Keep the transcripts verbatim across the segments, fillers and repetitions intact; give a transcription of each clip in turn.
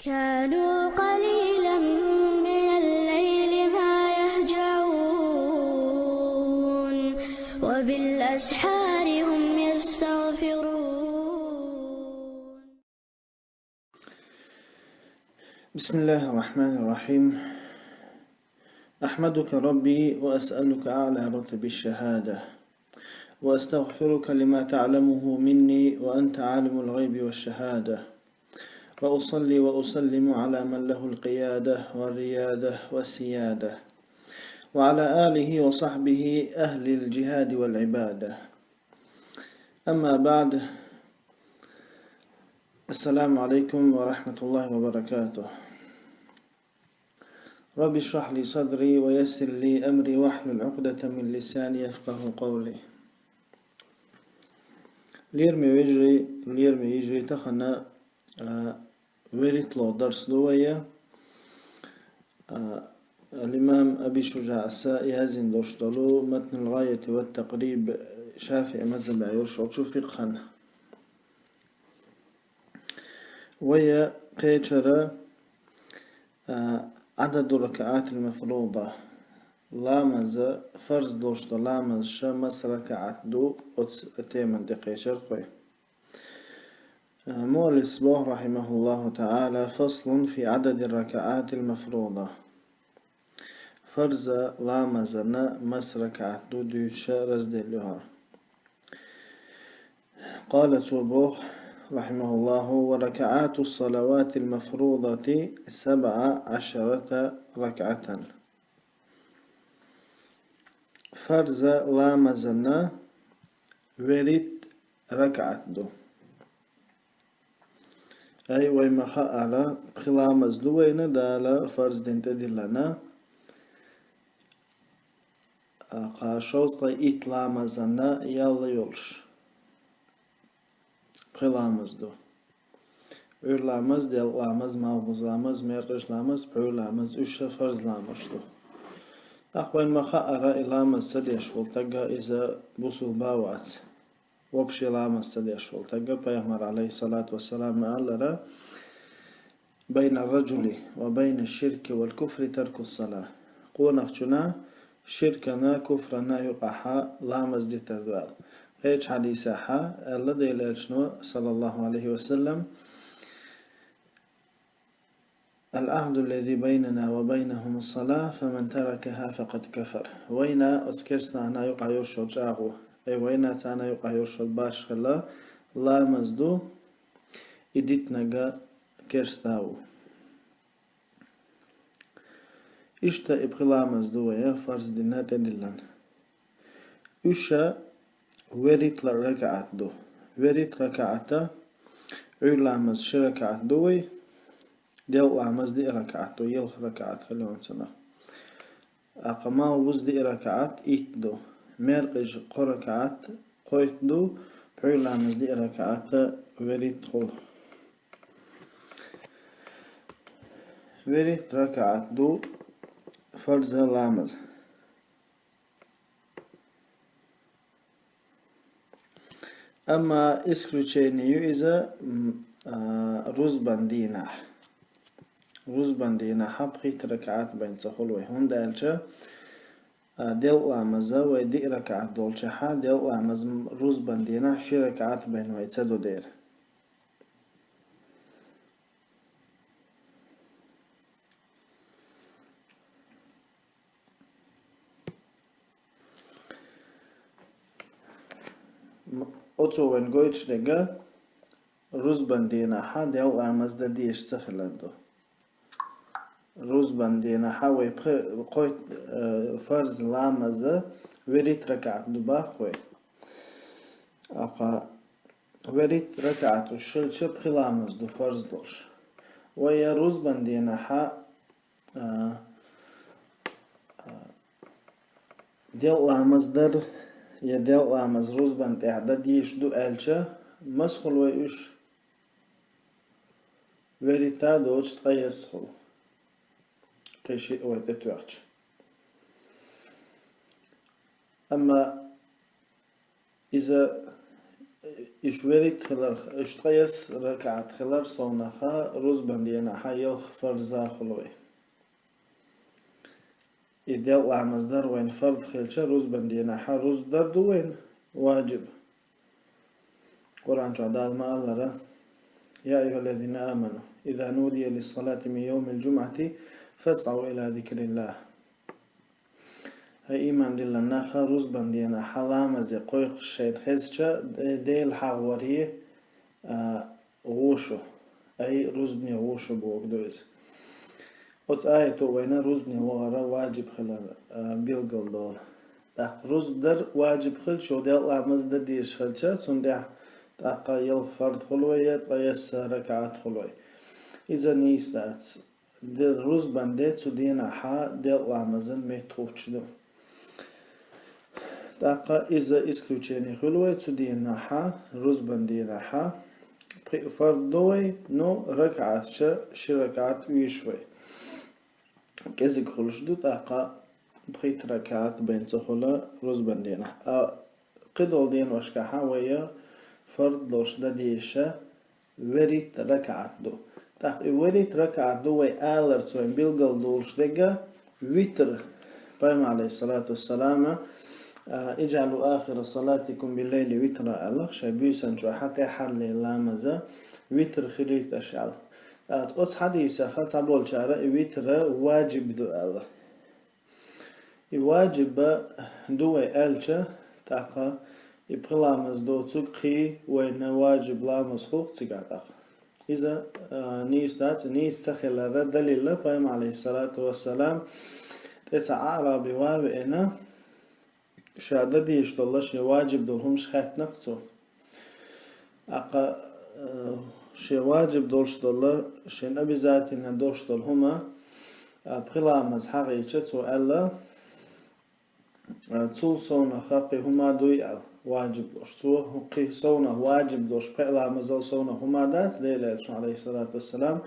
كانوا قليلا من الليل ما يهجعون، وبالأسحار هم يستغفرون. بسم الله الرحمن الرحيم. أحمدك ربي وأسألك أعلى رتب الشهادة، وأستغفرك لما تعلمه مني وأنت عالم الغيب والشهادة، وأصلي وأسلم على من له القيادة والريادة والسيادة، وعلى آله وصحبه أهل الجهاد والعبادة. أما بعد، السلام عليكم ورحمة الله وبركاته. رب اشرح لي صدري ويسر لي أمري واحلل عقدة من لساني يفقه قولي. Лераме вежарий, лераме йижарий, тахана, а, веритло дарс ду вай, а, ал-имам Аби Шужаъас язйина долуш долу Матнул Гъаят ва Такъриб, ШафиӀи мазхабехь йолуш йолчу фикъхьан. Вай кхечара, а, Ӏададур-ракаӀатил мафруда, ламаза, фарз долуш долу ламазаша маса ракаӀат ду, оцу теман тӀе кхечара вай. А, муаллифас боху, рахьимахуллаху таӀала: «Фаслун фи Ӏададир-ракаӀатил мафруда». Фарза ламазана маса ракаӀат ду дуьйцуша раздел ю хӀара. Къала, цо боху, рахьимахуллаху: «Ва ракаӀатус-салаватил мафрудати сабӀа Ӏашарата ракаӀатан». Фарза ламазана веритт ракаӀат ду. Ай, вай ма хаара, пхи ламаз ду вайна Дала фарз дина тӀедиллина, а, кхаа шовзткъе итт ламазана ял йолуш. Пхи ламаз ду. Ӏуьйр ламаз, делкъа ламаз, малхбуза ламаз, меркъаж ламаз, пхьуьйр ламаз, уьш ша фарз ламазаш ду. ТӀаккха вайна ма хаара, и ламаз ца деш волу стаг, иза бусулба вац. Вообще ламаз ца деш волу стаг, Пайхамара, Ӏалайхиссалату вассалам, ма аллара: «Байна ар-раджули ва байна аш-ширки вал-куфри таркус-сала». Къонахчунна ширкана, куфрана юкъахь ламаз дитар ду аьлла. Кхечу хьадисехь аьлла Делан Элчано, саллаллаху Ӏалайхи ва саллам: «Ал-Ӏахду аллази байнана ва байнахум ас-сала, фаман таракаха факъад кафар». Вайна оцу керстанашна юкъахь йолуш йолу чӀагӀо, ай, вайна царна юкъахь йолуш йолу башхалла ламаз ду, и дитинарг керста ву. Иштта и пхи ламаз ду вай фарз дина тӀедиллина. Уьш ша веритла ракаӀат ду. Веритт ракаӀата, Ӏуьйр ламаз ши ракаӀат ду вай, делкъа ламаз диъ ракаӀат ду, ялх ракаӀат хила йонцунах. ТӀаккха малхбуза диъ ракаӀат итт ду, меркъаж кхо ракаӀат кхойтта ду, пхьуьйр ламаз диъ ракаӀата веритт хула. Веритт ракаӀат ду фарза ламаз. Амма исключение ю иза, м, а, рузбан дийнахь. Рузбан дийнахь пхийтта ракаӀат бен ца хуьлу вай. ХӀунда аьлча, а, делкъа ламаза вай диъ ракаӀат долчехьа, делкъа ламаз рузбан дийнахь ши ракаӀат бен вай ца до дера. М-, оцо вайн гойтуш дерг рузбан дийнахьа делкъа ламаз дан дезаш ца хилар ду. Рузбан дийнахьа вай пхи-, кхойтта, э, фарз ламаза веритт ракаӀат ду боху вай. Аккха веритт ракаӀат уьш хилча пхи ламаз ду фарз долуш. Вай я рузбан дийнахьа, а, а, делкъа ламаз дар, я делкъа ламаз рузбан тӀехь дан дезаш ду аьлча, маса хуьлу вай уьш? Веритта доцуш ткъе исс хуьлу, кхин шиъ вай тӀетоьхча. Амма иза Иш верит хилар, иш ткъаесса ракаӀат хилар совнаха рузбан денахьа ялх фарза хул вай. И делкъа ламаз дар вайна фарз хилча, рузбан денахьа рузба дар ду вайна важиб. Къуръан чу Дала ма аллара: «يا أيها الذين آمنوا إذا نودي للصلاة من يوم الجمعة فاسعوا إلى ذكر الله». ХӀай иман дилла наха, рузбан денахьа ламазе кхойкхуш шайна хезча, Де-, Дела хьагӀ варе, а, гӀо шу, ай, рузбане гӀо шу бохург ду иза. Оцу аято вайна рузбане вахара важиб хилар, а, билгалдолу. ТӀаккха рузба дар важиб хилча, делкъа ламаз дан дезаш хилча, цунна тӀехь тӀаккха ялх фарз хул вай, я ткъаесса ракаӀат хул вай. Иза нийса дац. Де-, рузбан де цу денахьа делкъа ламазан меттахӀуттуш ду. ТӀаккха иза исключение хуьлу вай цу денахьа, рузбан денахьа. Пхи-, фарз ду вай, но ракаӀатча ши ракаӀат оьшу вай. КӀезиг хуьлуш ду тӀаккха пхийтта ракаӀат бен ца хуьлу рузбан денахь. А кхидолу деношкахьа вай фарз долуш дан дезаш верит ракаӀат ду. ТӀаккха и верит ракаӀат ду вай аларца вайн билгалдолуш дерг витр. Пайхамар, алейхиссалату вассалама, а, «اجعلوا آخر صلاتكم بالليل وترا», аьлла, шайн буьйсанна чохь тӀаьххьарлера ламаз витр хилийта аша аьлла. ТӀаккха оцу хьадисехь цхьаболчара и витр важиб ду аьлла. И важиб ду вай аьлча, тӀаккха и пхи ламаз доцург кхин вайна важиб ламаз хуьлу цигахь тӀаккха. Иза, а, нийса дац, нийса ца хиларан далил а, Пайхамар, алейхиссалату вассалам, тӀе цхьа аъраби ван веана, ша дан дезаш долу, шен важиб долу хӀумнаш хаьттина-кх цо. ТӀаккха, э, шен важиб долуш долу, шен обязательно долуш долу хӀума, а, пхи ламаз хьахийча, цо аьлла, а, цул совнаха кхин хӀума дуй аьлла, важиб долуш. Цо кхин совнаха важиб долуш, пхи ламазал совнаха хӀума дац, Делан Элчано, алейхиссалату вассалам,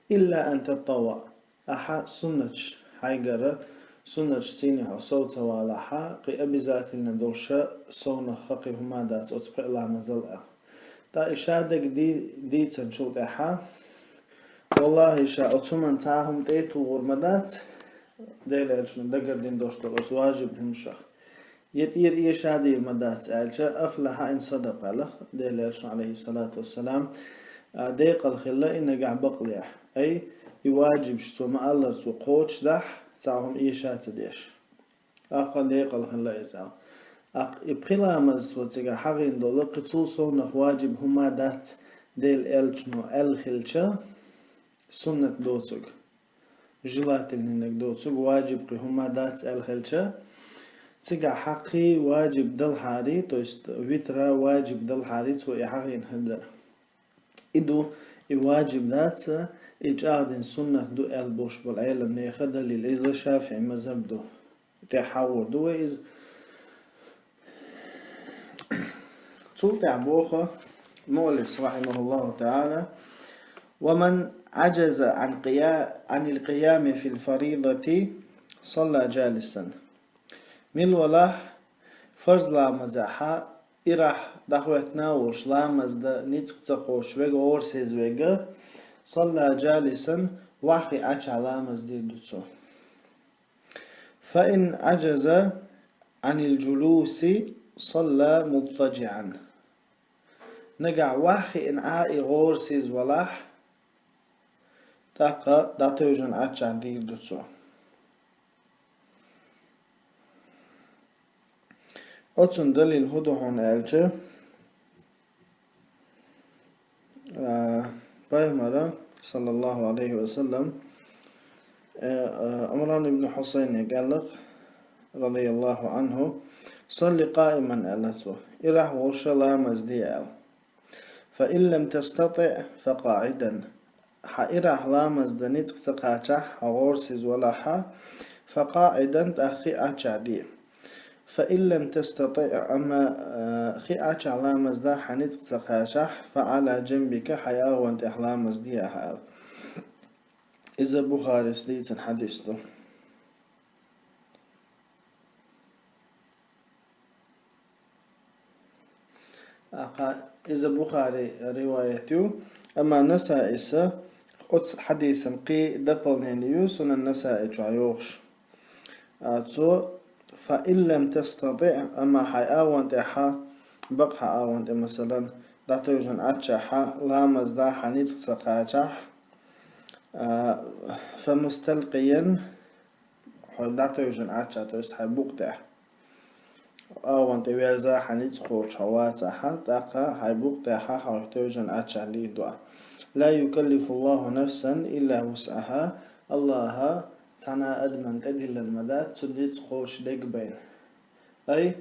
«إلا أن تطوع». Ахьа суннаташ хьайгара, суннаташ цийна хьо сов ца валахьа, кхин обязательно долуша совнаха кхин хӀума дац оцу пхи ламазал а. ТӀаккха и ша дерг ди-, дийцинчул тӀаьхьа, валлахӀи, ша оцу хӀуманна цхьа а хӀума тӀе а тухур ма дац, Делан Элчано дагардина долуш долу оцу важиб хӀуманашах. Я тӀера эша дийр ма дац аьлча, «أفلح إن صدق», аьлла Делан Элчано, алейхиссалату вассалам, а, декъала хилла и нагахь бакълехь. Ай, и важибаш цо ма-аллара цо кхочушдахь, цхьа хӀума эша ца деш. ТӀаккха декъала хилла иза аьлла. ТӀаккха и пхи ламаз цо цигахь хьахийна долу, кхин цул совнаха важиб хӀума дац Делан Элчано аьлла хилча, суннат доцург. Желательнинаг доцург, важиб кхин хӀума дац аьлла хилча, цигахь хьакхий важиб далхьарий, то есть витра важиб далхьарий, цо и хьахийна хир дара. И ду, и важиб дац, и чӀагӀдина суннат ду аьлла болуш болу Ӏеламнеха далил. Иза ШафиӀи мазхаб ду. ТӀехь хьагӀур ду вай иза. Цул тӀаьхьа боху муаллиф, рахимахуллаху таала: «ومن عجز عن قيا-، عن القيام في الفريضة صلى جالسا». Мила валахь, фарз ламазехьа ирахь дӀахӀоьттина а волуш, ламаз дан ницкъ ца кхочуш верг, гӀорасиз верг, «صلى جالسا», ваьххий Ӏаччохь ламаз дийр ду цо. «فإن عجز عن الجلوس صلى مضطجعا». Нагахь ваьххиъна Ӏа и гӀорасиз валахь, тӀаккха дӀатевжина Ӏаччохь дийр ду цо. Оцунна далил хӀун ду хьуна аьлча, а, Пайхамара, саллаллаху алейхи ва саллам, э, э, Ӏимран ибн Хьусайне аьлла, радияллаху анху: «صل قائما», аьлла цо, ирахь волуша ламаз де аьлла. «فإن لم تستطع فقاعدا». Хьан ирахь ламаз дан ницкъ ца кхачахь, хьо гӀорасиз валахь, «فقاعدا», тӀаккха Ӏаччохь де. «فإن لم تستطع», амма, э, Ӏаччохь ламаз дан хьан ницкъ ца кхачахь, «فعلى جنبك», хьан агӀон тӀехь ламаз де ахьа аьлла. Иза Бухарис дийцина хьадис ду. Аха, иза Бухари риваят ю, амма Насаиса оцу хьадисан кхин дополнение ю, Сунан Насаи чохь йохуш. А, цо: «Фа ин лам тастатиъ», амма хьайн агӀон тӀехь, бакъ хьан агӀон тӀе, масалан, дӀатевжина Ӏаччахь, ламаз дан хьан ницкъ ца кхачахь, а, «фа мусталкъиян», хьо дӀатевжина Ӏаччахь, то есть хьайн букъ тӀехь. АгӀон тӀе верза хьан ницкъ кхочуш хьо вацахь, тӀаккха хьайн букъ тӀехь хьо тевжина Ӏаччахь дийр ду ахь. «Ла юкаллифуллаху нафсан илла вусъаха», Аллаха цхьана а адамна тӀедиллина ма дац, цу ницкъ кхочуш дерг байна. Ай,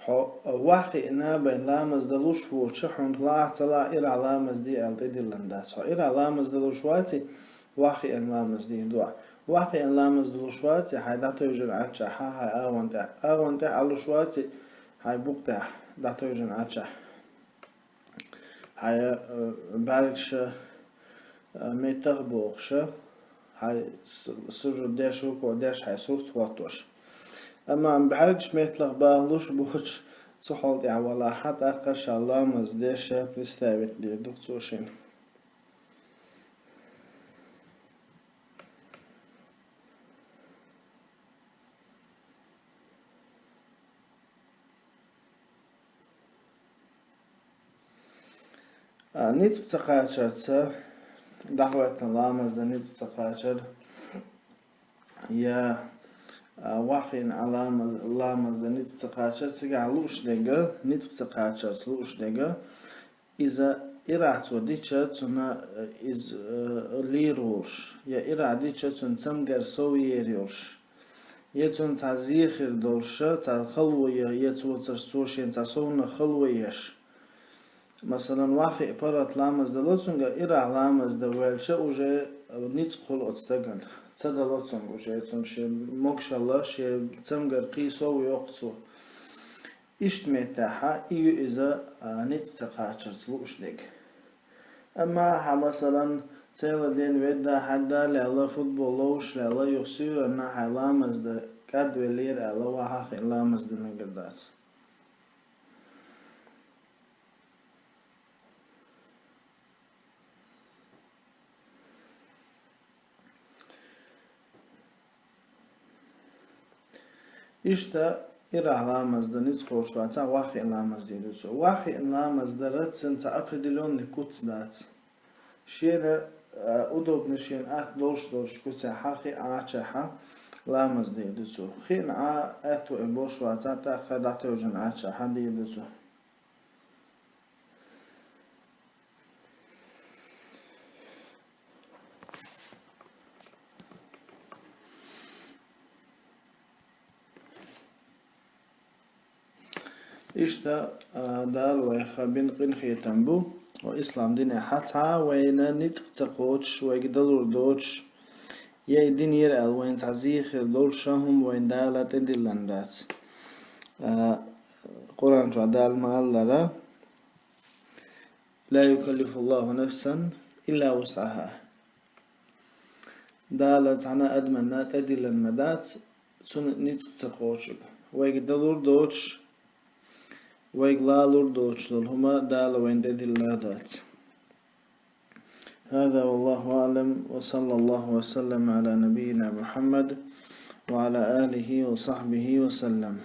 хьо вахь хиъна бен ламаз далуш воцуш, хьуна лахь а ца лахь а ирахь ламаз де аьлла тӀедиллина дац. Хьо ирахь ламаз далуш ваций, вахь хиъна ламаз дийр ду ахь. Вахь хиъна ламаз далуш ваций, хьайн дӀатевжина Ӏаччахь, хьайн агӀон тӀехь. АгӀон тӀехь Ӏалуш ваций, хьайн букъ тӀехь дӀатевжина Ӏаччахь. Хьайн, э, бӀаьргаш, э, меттах а бохуш, хьайн с-, сужуд деш, рукуӀ деш, хьайн сурт хӀоттош. Амма бӀаьргаш меттах бахалуш боцуш, цу хьал тӀехь валахь, тӀаккха ша ламаз деш, представить дийр ду цо шена. А, ницкъ ца кхачарца, дӀахӀоьттина ламаз дан ницкъ ца кхачар, я, а, вахь хиъна Ӏа ламаз, ламаз дан ницкъ ца кхачар, цигахь лууш дерг, ницкъ ца кхачарца лууш дерг, иза ирахь цо дича, цунна, э, иза, э, лийр волуш, я ирахь дича, цуьнан цамгар сов ер йолуш, я цунна цхьа зе хир долуш, цхьа хало я, я цо царш цо шен цхьа совнах хало еш. Масалан, вахь хиъна паргӀат ламаз дало цуьнга, ирахь ламаз дан ваьлча, уже ницкъ хуьлу оцу стагана. Ца дало цуьнга уже, цунна шен могушалла, шен цамгар кхин сов йоккху цо. Иштта меттехь и ю иза, а, ницкъ ца кхачарца лууш дерг. Амма хьан, масалан, цхьана дийнахь ведда хьаьдда лелла, футбол ловзуш лелла, юха суьйранна хьайн ламаз дан кӀадвеллера аьлла, вахь хиъна ламаз дан мегар дац. Иштта ирахь ламаз дан ницкъ кхочуш вацахь, вахь хиъна ламаз дийр ду цо. Вахь хиъна ламаз дарца цуьнан цхьа определённый куц дац. Шена, а, удобно, шена атта долуш долчу куцехь хиъна Ӏаччахь ламаз дийр ду цо. Хиъна Ӏа аьтту и болуш вацахь, тӀаккха дӀатевжина Ӏаччахь дийр ду цо. Иштта, а, Дала вайх бина къинхетам бу, ва ислам динехь цхьа а вайна ницкъ ца кхочуш, вайга далур доцуш, я и динера аьлла вайна цхьа зе хир долуш а хӀума вайна Дала тӀедиллина дац. А, Къуръан чохь Дала ма-аллара: «Ла юкаллифуллаху нафсан илла вусъаха». Дала цхьана а адамна тӀедиллина ма дац, цунна ницкъ ца кхочург. Вайга далур доцуш, вайга лалур доцуш долу хӀума Дала вайна тӀедиллина дац. هذا والله أعلم، وصلى الله وسلم على نبينا محمد وعلى آله وصحبه وسلم.